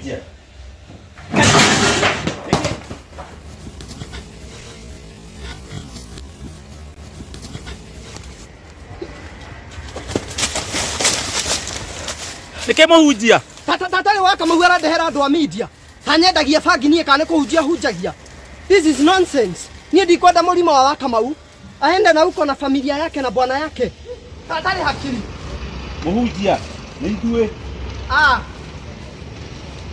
Mũhunjia. Nĩkĩ mũhunjia? Tata tata rĩ wa Kamau arandehera andũ a media. Ta nyendagia bangi niĩ kana nĩ kũhunjia hunjagia. This is nonsense. Niĩ ndikwenda mũrimũ wa wa Kamau. Aende na huko na familia yake na bwana yake. Hatarĩ hakiri. Mũhunjia, nĩ ithuĩ. Ah,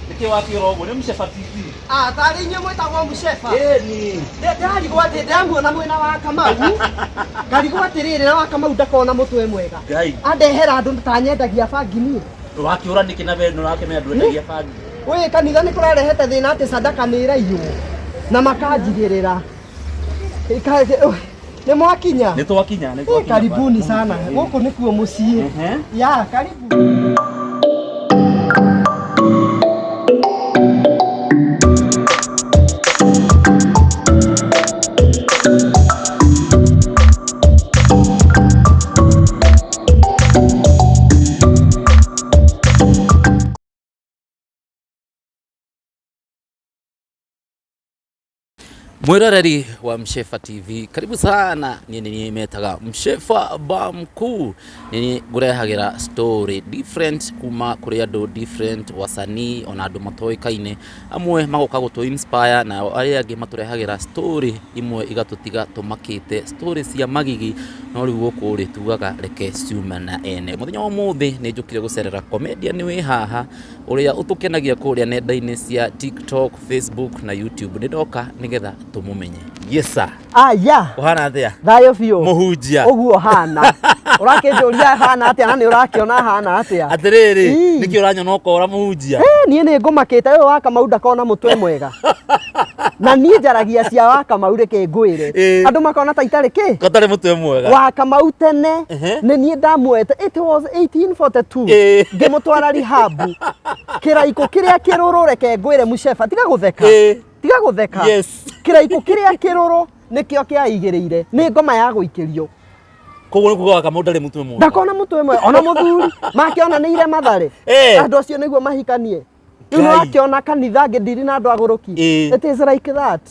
Nĩkĩ wakĩũra ũguo? Nĩ Mũceba TV. ah, tarĩ inyuĩ mwĩtagwo Mũceba. Ĩni. Ndĩrarigwo atĩ ndĩramuona mwena wa Kamau. Ngarigwo atĩrĩrĩ na wa Kamau ndakona mũtwe mwega. Ngai. Andehera andũ ta nyendagia bangi niĩ. Wakĩũra nĩkĩ na we nĩũrakĩmenya ndwendagia bangi? Wĩ kanitha nĩ kũrarehete thĩna atĩ sadaka nĩ ĩraiywo na makanjigĩrĩra. Nĩ mwakinya? Nĩ twakinya, nĩ Eh, twakinya. Karibuni sana. Gũkũ nĩkuo mũciĩ. Ehe. Ya, karibu. Mwiroreri wa Mshefa TV, karibu sana. Niĩ nĩ niĩ metaga Mshefa ba mkuu, nĩ niĩ ngũrehagĩra story different kuma kũrĩ andũ different, wasanii ona andũ matoĩkaine, amwe magoka gũtũ inspire nao arĩa angĩ matũrehagĩra story imwe igatũtiga tũmakĩte, story cia magigi, no rĩu gũkũ rĩ tugaga reke ciume na ene. Mũthenya wa ũmũthĩ nĩ njũkire gũcerera comedian wĩ haha ũrĩa ũtũkenagia kũrĩa nenda-inĩ cia TikTok, Facebook na YouTube. Nĩ ndoka nĩgetha tũmũmenye. Yes sir. Aya, Ũhana atĩa? thayũ biũ. Mũhunjia. Ũguo hana. Ũrakĩnjũria hana atĩa na nĩ ũrakĩona hana atĩa? Atĩrĩrĩ, Ii. nĩkĩ ũranyona ũkora mũhunjia? Eh, niĩ nĩ ngũmakĩte ũyũ wa Kamau ndakona mũtwe mwega. Na niĩ njaragia cia wa Kamau reke ngwĩre. Ĩĩ. Andũ makona ta itarĩ kĩ? Gatarĩ mũtwe mwega. Wa Kamau tene Ehe. nĩ niĩ ndamuoete it was 1842 Ĩĩ. ngĩmũtwara rihabu kĩraikũ kĩrĩa kĩrũrũ reke ngwĩre mũceba tiga gũtheka Ĩĩ. tiga gũtheka Yes. kĩraikũ kĩrĩa kĩrũrũ nĩkĩo kĩaigĩrĩire nĩ ngoma ya gũikĩrio Koguo nĩ kuga wa Kamau ndarĩ mũtwe mwega. ndakona mũtwe mwega ona mũthuri makĩonanĩire mathare Ĩĩ. andũ acio nĩguo mahikanie rĩu Ngai. nĩwakĩona kanitha ngĩndiri na andũ agũrũki Ĩĩ. it is like that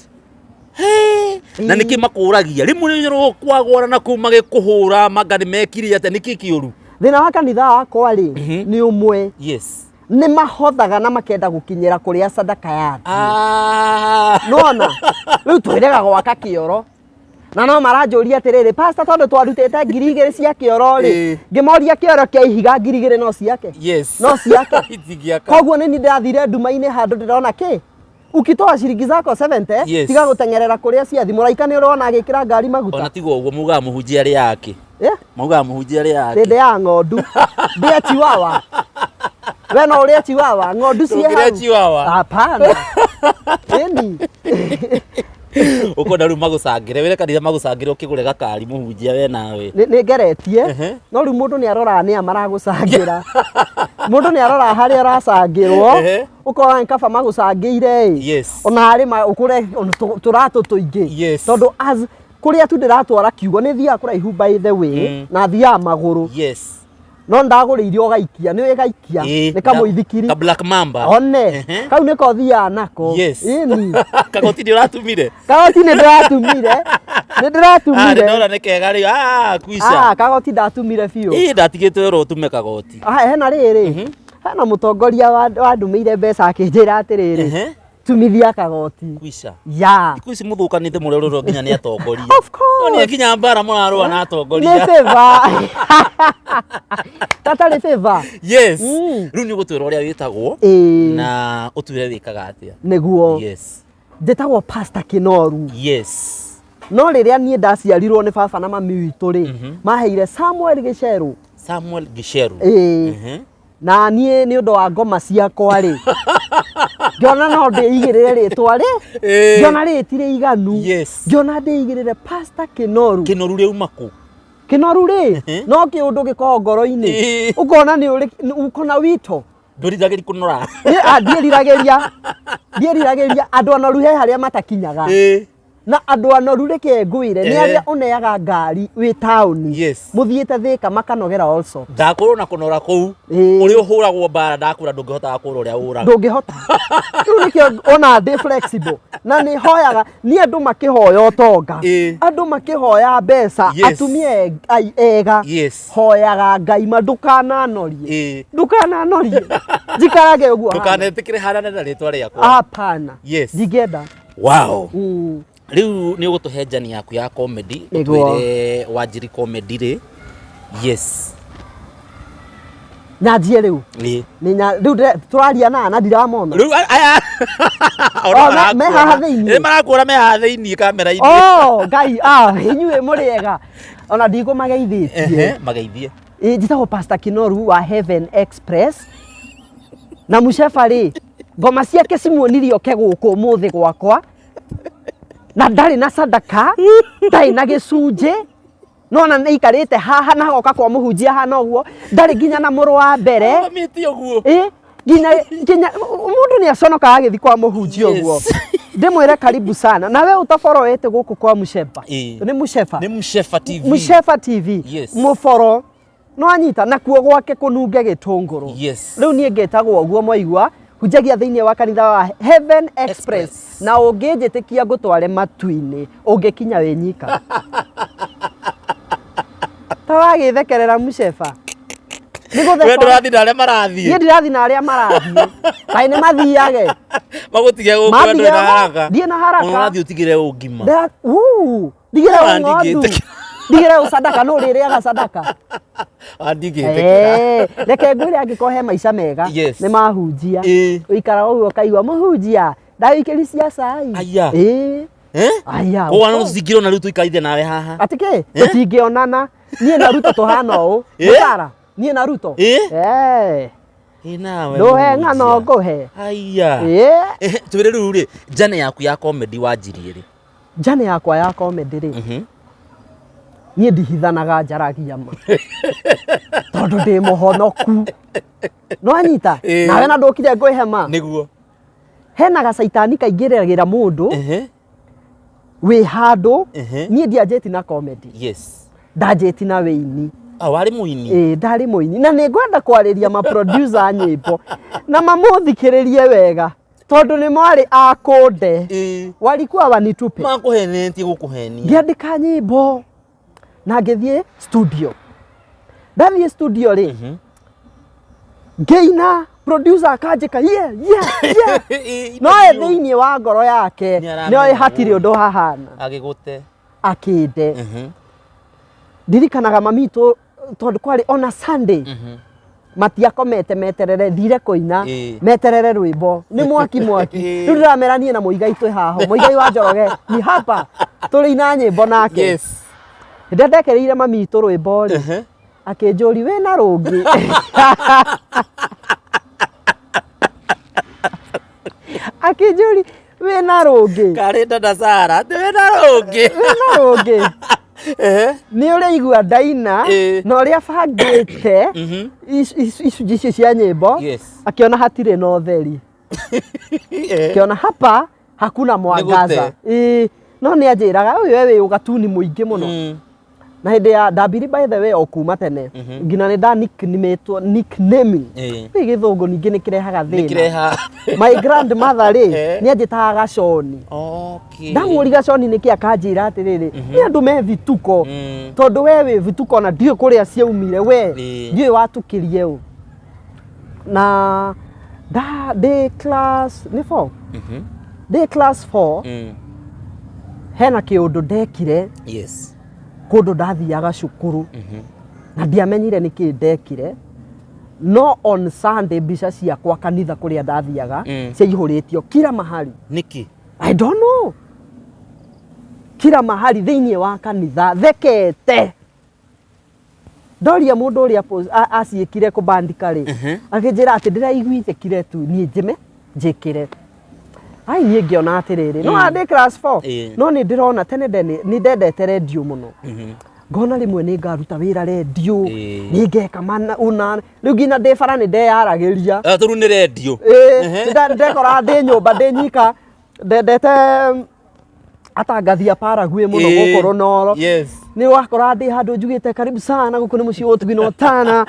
Na nĩkĩ makũragia? Rĩmwe nĩ kwagwara na kũu magĩkũhũra manga nĩ mekire atĩa? Nĩkĩ kĩũru? Thĩna wa kanitha wakwa rĩ nĩ ũmwe Yes. nĩ mahothaga na makenda gũkinyĩra kũrĩa sadaka yathiĩ Ah. nona rĩu twĩrega gwaka kĩoro na no maranjũria atĩrĩrĩ pastor tondũ twarutĩte 2000 cia kĩoro rĩ Ĩĩ. ngĩmoria kĩoro kĩa ihiga 2000 no ciake Yes. no ciake Itingĩaka. koguo nĩ niĩ ndĩrathire nduma-inĩ handũ ndĩrona kĩ ukitoa ciringi zako 70 Yes. tiga gũteng'erera kũrĩa ciathi mũraika nĩ ũrona agĩkĩra ngari maguta Ona tiga ũguo mugaga mũhunjia arĩ yake. Yeah. Maugaga mũhunjia arĩ yake. Ndĩ ya ng'ondu ndĩe chiwawa we no ũrĩe chiwawa ng'ondu ciĩ Ndũngĩrĩa hau chihuahua. hapana ĩni Ũkwenda rĩu magũcangĩre wĩre kanitha magũcangĩre ũkĩgũre gakari mũhunjia we nawe. nĩ nĩ ngeretie Ehe. no rĩu mũndũ nĩ aroraga nĩa maragũcangĩra mũndũ nĩ aroraga harĩa ũracangĩrwo Ehe. ũkona nĩ kaba magũcangĩire ĩ Yes. ona harĩ ma ũkũre ona tũratũ tũingĩ Yes. tondũ as kũrĩa tu ndĩratwara kiugo nĩ thiaga kũraihu by the way na thiaga magũrũ Yes. no ndagũrĩire ũgaikia nĩ gaikia Ĩĩ, nĩ kamũithikiri Ka Black Mamba. one Ehe. kau nĩko thiaga nako Yes. ĩni Kagoti nĩ ũratumire. kagoti nĩ ndĩratumire nĩ Ah, ndĩratumire ndĩrona nĩ kega rĩu. Ah, kwisha. Ah, kagoti ndatumire biũ Ĩĩ ndatigĩte wĩra ũtume kagoti. Ah, hena rĩrĩ hena mũtongoria wandũmĩire mbeca akĩnjĩra atĩrĩrĩ Ehe. tumithia kagoti Kwisha. ya Thikũ ici mũthũkanĩte mũrerũrwo nginya nĩ atongoria. Of course. No nĩ nginya mbara mũrarũa na atongoria. Nĩ favor. Tatarĩ favor. Yes. Rĩu nĩ ũgũtwĩra ũrĩa wĩtagwo Ĩĩ. na ũtwĩre wĩkaga atĩa. Nĩguo. Yes. Njĩtagwo Pastor Kĩnoru. Yes. No rĩrĩa niĩ ndaciarirwo nĩ baba na mami witũ rĩ, maheire Samuel Gĩcerũ. Samuel Gicheru. Ĩĩ. Mhm. Na niĩ nĩ ũndũ wa ngoma ciakwa rĩ, ngĩona no ndĩigĩrĩre rĩtwa rĩ, Ĩĩ. ngĩona rĩrĩ ti rĩiganu. Yes. Ngĩona ndĩigĩrĩre Pastor Kĩnoru. Kĩnoru rĩauma kũ? Kĩnoru rĩ, no kĩũndũ gĩkoragwo ngoro-inĩ. Ĩĩ. Ũkona nĩ ũrĩ uko na wito. Ndũriragĩri kũnora. Niĩ, ah, ndiĩriragĩria ndiĩriragĩria andũ anoru he harĩa matakinyaga Ĩĩ. Na andũ anoru reke ngwĩre nĩ arĩa ũneaga ngari wĩ taũni, mũthiĩte Thĩka makanogera also. Ndakũrwo na kũnora kũu. Ũrĩa ũhũragwo mbara ndakũra ndũngĩhotaga kũra ũrĩa ũraga. Ndũngĩhota. Rĩu nĩkĩo ona ndĩ flexible na nĩ hoyaga niĩ andũ makĩhoya ũtonga, andũ makĩhoya mbeca, atumia ega, hoyaga Ngai ma ndũkananorie, ndũkananorie, njikarage ũguo hana. Ndũkanetĩkĩre hanane na rĩtwa rĩakwa. Hapana. Ndingĩenda. Wow. Rĩu nĩ ũgũtũhe njani yaku ya comedy. Ũtwĩre wanjiri comedy rĩ. Yes. Nyanjie rĩu. Nĩ rĩu tũraria na ndiramona. Rĩu aya. Oh, me haha thĩinĩ. Nĩ marakuona me haha thĩinĩ kamera-inĩ. Oh, Ngai, ah, inyuĩ mũrĩ ega. Ona ndikũmageithĩtie. Mageithie. Njĩtagwo Pastor Kinoru wa Heaven Express. Na Mũceba rĩ, ngoma ciake cimuonirie oke gũkũ ũmũthĩ gwakwa. Na ndarĩ na sadaka, ndarĩ na gĩcunjĩ. Nona nĩ aikarĩte haha na agoka kwa mũhunjia hana ũguo, ndarĩ nginya na mũrũ wa mbere. Ũrũgamĩte ũguo. Nginya nginya mũndũ nĩ aconokaga agĩthiĩ kwa mũhunjia ũguo. Ndĩmwĩre karibu sana. Nawe ũtaboroete gũkũ kwa Mũceba. Nĩ Mũceba. Nĩ Mũceba TV. Mũceba TV. Mũboro. No anyita nakuo gwake kũnunge gĩtũngũrũ. Rĩu niĩ ngetagwo ũguo mwaigua, hunjagia thĩinĩ wa kanitha wa Heaven Express. Na ũngĩnjĩtĩkia ngũtware matu-inĩ, ũngĩkinya wĩ nyika. Ta wagĩthekerera Mũceba. Nĩ gũtheka. We ndũrathiĩ na arĩa marathiĩ. Niĩ ndirathiĩ na arĩa marathiĩ. Kaĩ nĩ mathiage. Magũtige gũkũ Matige ndũrĩ na haraka. Ndiĩ na haraka. Ona ũrathiĩ ũtigĩre ũ ngima. Ndigĩre ũ ng'ondu. Ndigĩre ũ sadaka, nũ ũrĩrĩaga sadaka. Ndigĩtĩkĩra. Reke ngwĩre angĩkorwo he maica mega nĩ mahunjia. Ũikara ũguo ũkaigua mũhunjia ndagĩikĩri cia cai. Aya. Aya. Koguo ona tũtingĩona rĩu tũikarire nawe haha. Atĩ kĩ? Tũtingĩonana. Niĩ na Ruto tũhana ũũ. Mũcara. Niĩ na Ruto. Nawe. Ndũhe ng'ano ngũhe. Aya. Twĩre rĩu rĩ, njane yaku ya comedy wanjirie rĩ? Njane yakwa ya comedy rĩ, niĩ ndihithanaga njaragia ma. Tondũ ndĩ mũhonoku. No anyita? Nawe na ndũkire ngwĩhe ma? Nĩguo. Hena gacaitani kaingĩragĩra mũndũ wĩ handũ. Niĩ ndianjĩti na comedy. Ndanjĩti na wĩini. Ah, warĩ mũini? Ĩĩ, ndarĩ mũini. Na nĩ ngwenda kwarĩria ma producer a nyĩmbo na mamũthikĩrĩrie wega tondũ nĩ mwarĩ a kũnde. Walikuwa wanitupe. Makũhenetie gũkũhenia. Ngĩandĩka nyĩmbo na ngĩthiĩ studio. Ndathiĩ studio rĩ, ngĩina, producer akanjĩka yeah, yeah, yeah. No e thĩinĩ wa ngoro yake nĩoĩ hatirĩ ũndũ hahana. Agĩgũte. Akĩnde. Ndirikanaga mami witũ tondũ kwarĩ ona Sunday. Matiakomete meterere thire kũina, meterere rwĩmbo nĩ mwaki mwaki. Rĩu ndĩramera niĩ na Mũigai twĩ haha, Mũigai wa Njoroge ni hapa tũrĩ ina nyĩmbo nake. Rĩrĩa ndekereire mami witũ rwĩmbo rĩ, akĩnjũri wĩna rũngĩ. Akĩnjũri wĩna rũngĩ. Karĩ dada Sara, atĩ wĩna rũngĩ. Wĩna rũngĩ. Nĩ ũraigua ndaina na ũrĩa bangĩte icunjĩ icio cia nyĩmbo, akĩona hatirĩ na ũtheri. Akĩona hapa hakuna mwangaza. No nĩ anjĩraga ũyũ we wĩ ũgatuni mũingĩ mũno. Na hĩndĩ ya ndambiri by the way o kuma tene nginya nĩ nda nicknametwo nicknaming. Rĩu gĩthũngũ ningĩ nĩ kĩrehaga thĩna. Nĩkĩreha. My grandmother rĩ, nĩ anjĩtaga Gaconi. Ndamũri Gaconi nĩkĩ akanjĩra atĩrĩrĩ, nĩ andũ me vituko. Tondũ we wĩ vituko na ndiũĩ kũrĩa ciaumire we. Ndiũĩ watukĩrie ũ. Na nda ndĩ class nĩ 4? Ndĩ class 4. Hena kĩũndũ ndekire. Kũndũ ndathiaga cukuru. Na ndiamenyire nĩkĩ ndekire. No on Sunday mbica ciakwa kanitha kũrĩa ndathiaga ciaihũrĩtio kila mahali. Nĩkĩ? I don't know. Kila mahali thĩinĩ wa kanitha thekete. Ndoria mũndũ ũrĩa aciĩkire kũbandika rĩ, akĩnjĩra atĩ ndĩraiguithĩkire tu niĩ njĩme njĩkĩre. Ai niĩ ngĩona atĩrĩrĩ, no ndĩ class 4, no nĩ ndĩrona tene nĩ ndendete rendio mũno. Ngona rĩmwe nĩ ngaruta wĩra rendio, nĩ ngeka mana ũna, rĩu nginya ndĩ bara nĩ ndeyaragĩria. Tondũ nĩ rendio. Ndekoraga ndĩ nyũmba ndĩ nyika, ndendete Atangathi a Paraguay mũno gũkũ Rũnoro. Nĩ wakora ndĩ handũ njugĩte karibu sana gũkũ nĩ mũciĩ wa ũtugi na ũtana.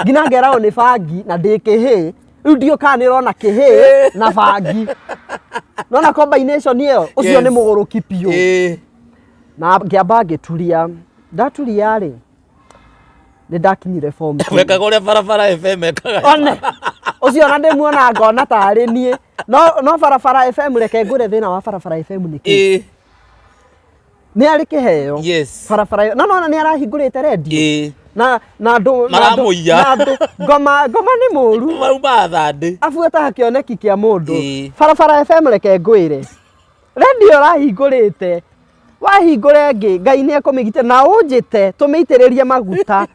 Nginya ngeragwo nĩ bangi na ndĩ kĩhĩ. Rĩu ndiũ kana nĩ ũrona kĩhĩ na bangi. Nona combination ĩyo, ũcio nĩ mũgũrũki biũ. Na ngĩamba ngĩturia. Ndaturia rĩ, nĩ ndakinyire form two. Wekaga ũrĩa Barabara FM ekaga. One ũcio ona ndĩmuona ngona tarĩ niĩ. No Barabara FM, reke ngũre thĩna wa Barabara FM nĩ kĩ? Nĩ arĩ kĩheo. Barabara ĩyo. No nona nĩ arahingũrĩte redio. Na andũ na andũ Maramũiya. na andũ ngoma nĩ mũru. Mauma thandĩ. Abuataga kĩoneki kĩa mũndũ. Barabara FM, reke ngwĩre. Redio ũrahingũrĩte. Wahingũra ĩngĩ, Ngai nĩ ekũmĩgitĩra na ũnjĩte tũmĩitĩrĩrie maguta.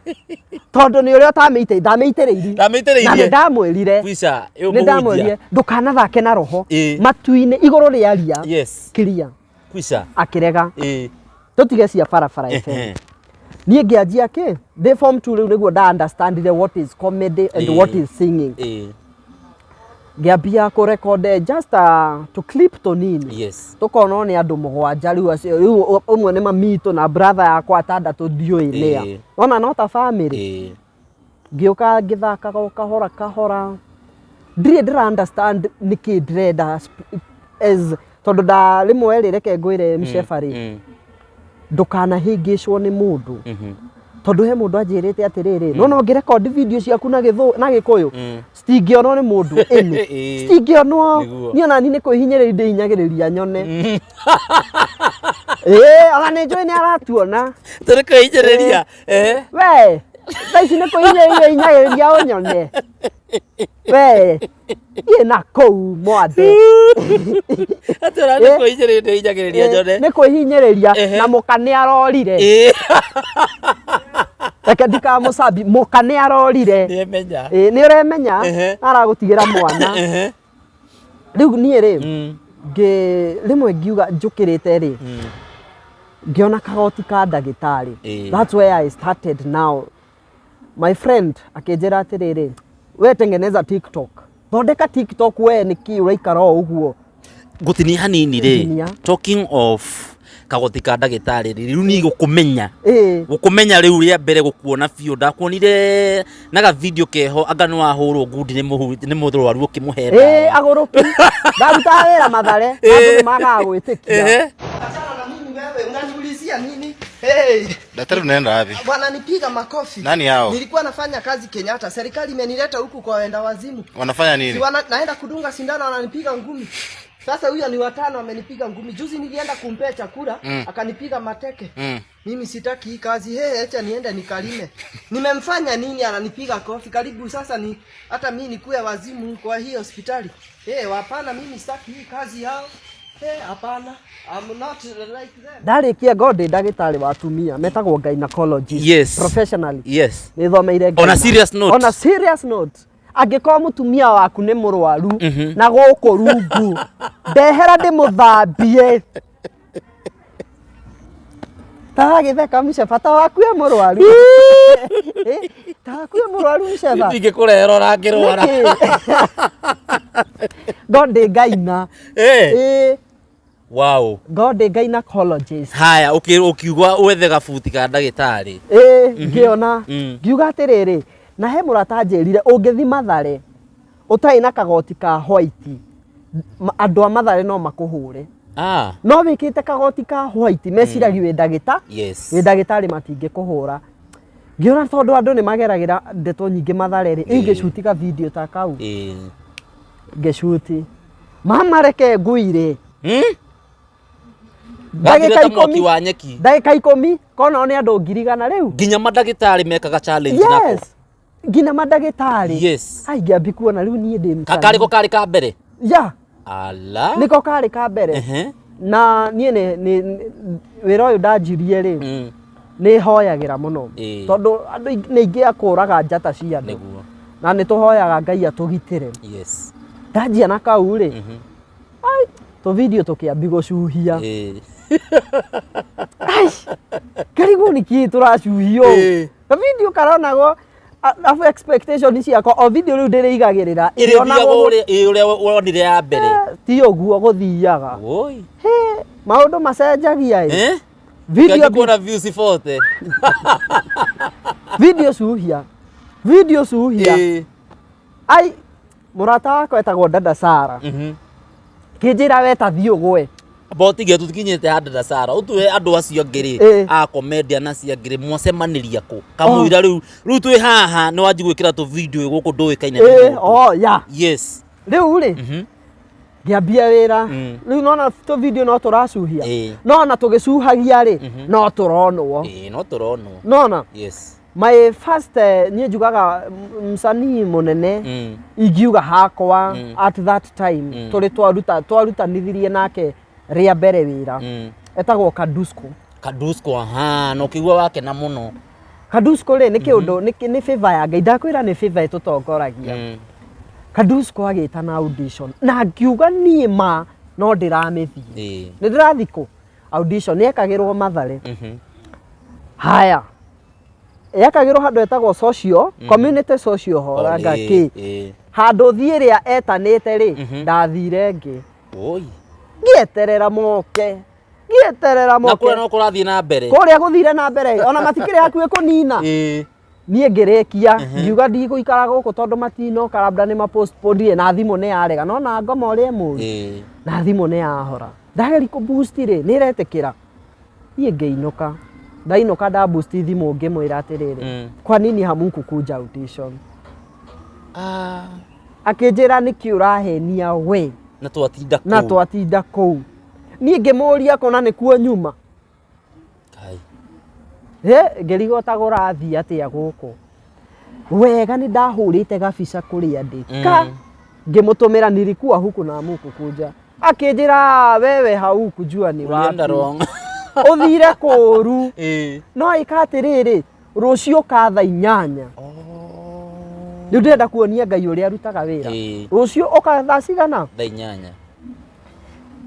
Tondũ nĩ ũrĩa ũtamĩitĩrĩirie, ndamĩitĩrĩirie. Ndamĩitĩrĩirie. Na nĩ ndamwĩrire. Kwica, ĩyo Nĩ ndamwĩrire ndũkanathake na roho. Matu-inĩ igũrũ rĩa ria. Clear. Kwica. Akĩrega. Tũtige cia Barabara FM. Niĩ ngĩanjia kĩ? Ndĩ form 2 rĩu nĩguo nda understandire what is comedy and what is singing. Ngĩambia kũ record just to clip tũnini. Tũkonwo nĩ andũ mũgwanja rĩu acio rĩu ũmwe nĩ mami itũ na brother yakwa atandatũ ndiũĩ nĩa. Wona no ta family. Ngĩũka ngĩthakaga o kahora kahora. Ndirĩ ndĩra understand nĩkĩ ndĩrenda as tondũ nda rĩmwe rĩ reke ngwĩre Mshefa rĩ, ndũkanahĩngĩcwo nĩ mũndũ. Tondũ he mũndũ anjĩrĩte atĩrĩrĩ, no no ngĩrekondi video ciaku na gĩthũ na gĩkũyũ citingĩonwo nĩ mũndũ ĩnĩ. Citingĩonwo. Niĩ ona niĩ nĩ kwĩhinyĩrĩria ndĩhinyagĩrĩria nyone. Ona nĩ njũĩ nĩ aratuona. Tũrĩ kwĩhinyĩrĩria. We, thaa ici nĩ kwĩhinyĩrĩria hinyagĩrĩria ũnyone. We, thiĩ na kũu mwathe. Atĩ ona nĩ kwĩhinyĩrĩria ndĩhinyagĩrĩria nyone. Nĩ kwĩhinyĩrĩria na mũka nĩ arorire. Reke ndikamũcambi, mũka nĩ arorire. Nĩemenya. Nĩ ũremenya, aragũtigĩra mwana. Rĩu niĩ rĩ, rĩmwe ngiuga njũkĩrĩte rĩ, ngĩona kagoti ka ndagĩtarĩ. That's where I started now. My friend akĩnjĩra atĩrĩrĩ, we tengeneza TikTok. Thondeka TikTok we nĩkĩ ũraikara o ũguo? Gũtinia hanini rĩ, Tinia. Talking of kagoti ka ndagĩtarĩ rĩ, rĩu niĩ gũkũmenya. Gũkũmenya rĩu rĩa mbere gũkuona biũ, ndakuonire na ga video keho anga nĩ wahũrwo ngundi nĩ mũrwaru ũkĩmũhe ndawa. Agũrũki. Ndarutaga wĩra Mathare, andũ nĩ magaga gwĩtĩkia. Achana na mimi wewe, unaniulizia nini? Hey. Daktari, unaenda wapi? Wananipiga makofi. Nani hao? Nilikuwa nafanya kazi Kenyatta. Serikali imenileta huku kwa wenda wazimu. Wanafanya nini? Naenda kudunga sindano wananipiga ngumi. Sasa huyo ni watano amenipiga ngumi. Juzi nilienda kumpea chakula, akanipiga mateke. Mimi sitaki hii kazi. Hey, acha niende nikalime. Nimemfanya nini ananipiga kofi? Karibu sasa ni hata mimi nikuwe wazimu kwa hii hospitali. Hey, hapana mimi sitaki hii kazi yao. Hey, hapana. I'm not like them. Ndarĩkia ngo ndĩ ndagĩtarĩ wa atumia metagwo gynecologist. Professionally. Nĩthomeire On a gyna. serious note. On a serious note. Angĩkorwo mũtumia waku nĩ mũrwaru na gũkũ rungu, ndehera ndĩmũthambie. Ta wagĩtheka Mshefa, ta waku e mũrwaru. Ta waku e mũrwaru Mshefa. Ndingĩkũrehera ũrangĩrwara. Nĩkĩ? Ngo ndĩ ngaina. Wow. Ngo ndĩ gynecologist. Haya, ũkiuga wethe gabuti ka ndagĩtarĩ. Ngĩona. Ngiuga atĩrĩrĩ, na he mũrata anjĩrire ũngĩthi Mathare ũtarĩ na kagoti ka white, andũ a Mathare no makũhũre. No wĩkĩte kagoti ka white, meciragia wĩ ndagĩta. Wĩ ndagĩtarĩ matingĩkũhũra. Ngĩona tondũ andũ nĩ mageragĩra ndeto nyingĩ Mathare rĩ, ingĩcuti ka video ta kau. Ngĩcuti. Mama reke nguire. Ndagĩka Gathire ta mwaki ikũmi. wa nyeki. Ndagĩka ikũmi, kona nĩ andũ ngiri igana rĩu. Nginya mandagĩtarĩ mekaga challenge nako. Yes. Nginya mandagĩtarĩ. Ai, ngĩambi kuona rĩu niĩ ndĩ msanii. Karĩ ko karĩ ka mbere? Ya. Ala. Nĩko karĩ ka mbere. Na niĩ nĩ wĩra ũyũ ndanjirie rĩ, nĩ hoyagĩra mũno. Tondũ andũ nĩ aingĩ akũraga njata cia andũ. Na nĩ tũhoyaga Ngai atũgitĩre. Ndanjia na kau rĩ, ai, tũ video tũkĩambi gũcuhia. Ai, karigwo nĩ kĩĩ tũracuhia ũũ? Ka video karonagwo, arabu expectation ciakwa, o video rĩu ndĩrĩigagĩrĩra, Ĩrĩthiaga ĩrĩonagwo ũrĩa wonire ya mbere. Ti ũguo gũthiaga. Woi. Hĩ. Maũndũ macenjagia ĩ. Eh? Video Kaji kuona views 40. Video cuhia. Video cuhia. Ai mũrata wakwa etagwo Dada Sara. Kĩnjĩra we ta thiĩ ũgwe. Botige tutikinyite handũ ta Sara utue andũ acio angĩ rĩ a comedian acio angĩ rĩ mwacemanĩria kũ kamũira rĩu rĩu twĩ haha nĩ wanji gwĩkĩra tũ video gũkũ ndũĩkaine nĩ mũndũ. Oh ya. Yes. Rĩu rĩ ngĩambia wĩra. Rĩu nona tũ video no tũracuhia. No ona tũgĩcuhagia rĩ no tũronwo. Ĩĩ no tũronwo. Nona Yes. my first niĩ njugaga msanii mũnene ingiuga hakwa at that time tũrĩ twaruta twarutanithirie nake rĩa mbere wĩra etagwo Kadusko. Kadusko, aha, na ũkĩigua wakena mũno. Kadusko rĩ nĩ kĩũndũ nĩ favor ya Ngai, ndakwĩra nĩ favor ĩtũtongoragia. Kadusko agĩtana audition na ngiuga niĩ ma no ndĩramĩthiĩ. Nĩ ndĩrathiĩ kũ audition yekagĩrwo Mathare. Haya, yekagĩrwo handũ etagwo social community social hall anga kĩ handũ thiĩ ĩrĩa etanĩte rĩ ndathire ngĩ Oi. ngĩeterera moke, ngĩeterera Na moke. kũrĩa no kũrathiĩ na mbere. Kũrĩa gũthire na mbere ona matikĩrĩ hakuhĩ kũnina. Niĩ ngĩrĩkia ngiuga ndigũikara gũkũ tondũ matinoka, labda nĩ mapostponire na thimũ nĩ yarega, no na ngoma ũrĩa mũru na thimũ nĩ yahora, ndageri kũ boost rĩ nĩ ĩretĩkĩra. Niĩ ngĩinũka, ndainũka nda boost thimũ ngĩmwĩra atĩrĩrĩ, kwa nini hamukukuja audition? Akĩnjĩra nĩkĩ ũrahenia we Na twatinda kũu. Na twatinda kũu. Niĩ ngĩmũria kona nĩkuo nyuma. Kai. Ĩ ngĩrigwo ta kũrathiĩ atĩa gũkũ. Wega nĩ ndahũrĩte gabica kũrĩa ndĩ ka ngĩmũtũmĩra nilikuwa huku na hamukukuja. Akĩnjĩra wewe haukujua ni Ulienda wapi. wrong. Ũthire kũru. No ĩka atĩrĩrĩ, rũciũ ka thaa 8. Rĩu ndĩrenda kuonia Ngai ũrĩa arutaga wĩra. Rũciũ ũka thaa cigana? Thaa 8.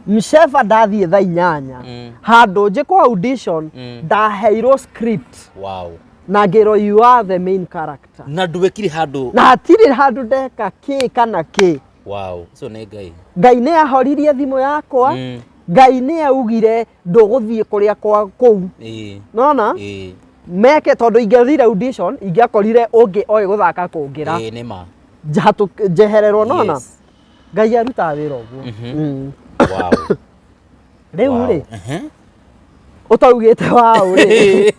Mshefa ndathiĩ thaa 8. Handũ njĩkwo audition ndaheirwo script. Wow. Na ngĩrwo you are the main character. Na ndwekire handũ. Na hatirĩ handũ ndeka kĩ kana kĩ. Wow. Ũcio nĩ Ngai. Ngai nĩ ahoririe thimũ yakwa. Ngai nĩ augire ndũgũthiĩ kũrĩa kwa kũu. Nona? Meke tondũ ingĩathire audition ingĩakorire ũngĩ oĩ gũthaka kũngĩra. Ĩĩ nĩ ma. Njehererwo nona? Yes. Ngai arutaga wĩra ũguo. Wow. Rĩu rĩ ũtaugĩte waũ rĩ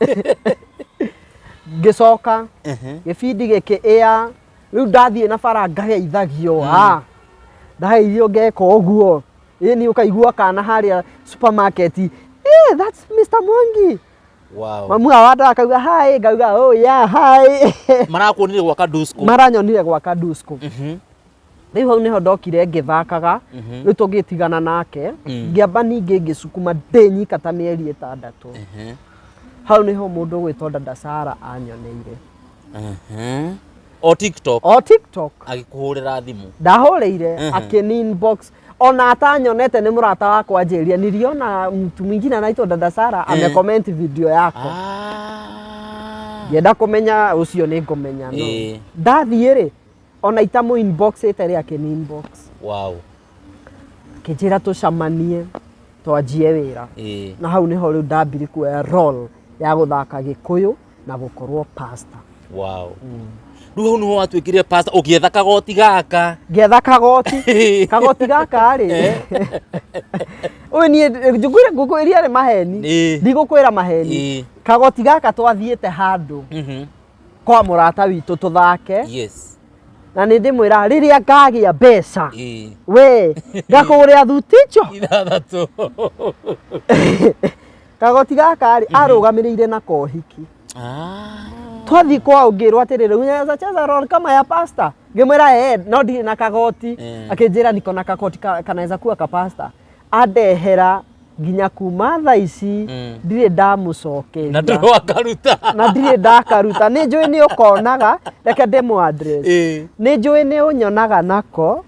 ngĩcoka gĩbindi gĩkĩ ĩa rĩu ndathiĩ na bara ngageithagio, ndageithio ngeka ũguo ĩ nĩ ũkaigua kana harĩa supermarket, eh, that's Mr. Mwangi. Wow. Mamu wa andũ akauga hi, ngauga oh yeah hi. Marakuonire gwa Kadusko. Maranyonire gwa Kadusko. Rĩu hau nĩho ndokire ngĩthakaga, rĩu tũgĩtigana nake ngĩamba ningĩ ngĩcukuma ndĩ nyika ta mĩeri 6. Hau nĩho mũndũ ũgwĩtwo Dada Sara anyoneire. O TikTok. O TikTok. Agĩkũhũrĩra thimũ. Ndahũrĩire akĩni inbox ona atanyonete nĩ mũrata wakwa anjĩria niliona mtu mwingine anaitwa Dada Sara amecomment video yako. Ngĩenda kũmenya ũcio nĩ ngũmenya no. Ndathiĩ rĩ ona itamũ inbox ĩte rĩ akĩni inbox. Wow. Akĩnjĩra tũcamanie twanjie wĩra. Na hau nĩho rĩu ndambire kuoya role ya gũthaka Gĩkũyũ na gũkorwo pastor. Wow. Rĩu hau nĩho watuĩkire pastor ũgĩetha kagoti gaka. Ngĩetha kagoti. Kagoti gaka rĩ. Ũyũ niĩ ngũkwĩra ngũkwĩria rĩ maheni. Ndigũkwĩra maheni. Kagoti gaka twathiĩte handũ kwa mũrata witũ tũthake. Yes. Na nĩ ndĩmwĩra rĩrĩa ngagĩa mbeca we ngakũgũrĩra thuti icio 6. Kagoti gaka rĩ arũgamĩrĩire na kohiki. Twathiĩ kwao ngĩrwo atĩrĩrĩ unaweza cheza role kama ya pastor, ngĩmwĩra no ndirĩ na kagoti. Akĩnjĩra niko na kagoti kanaweza kuwa ka pastor. Andehera nginya kuma thaa ici ndirĩ ndamũcokeria. Na ndũrĩ wakaruta. Na ndirĩ ndakaruta. Nĩ njũĩ nĩ ũkonaga, reke ndĩmũ address. Nĩ njũĩ nĩ ũnyonaga nako,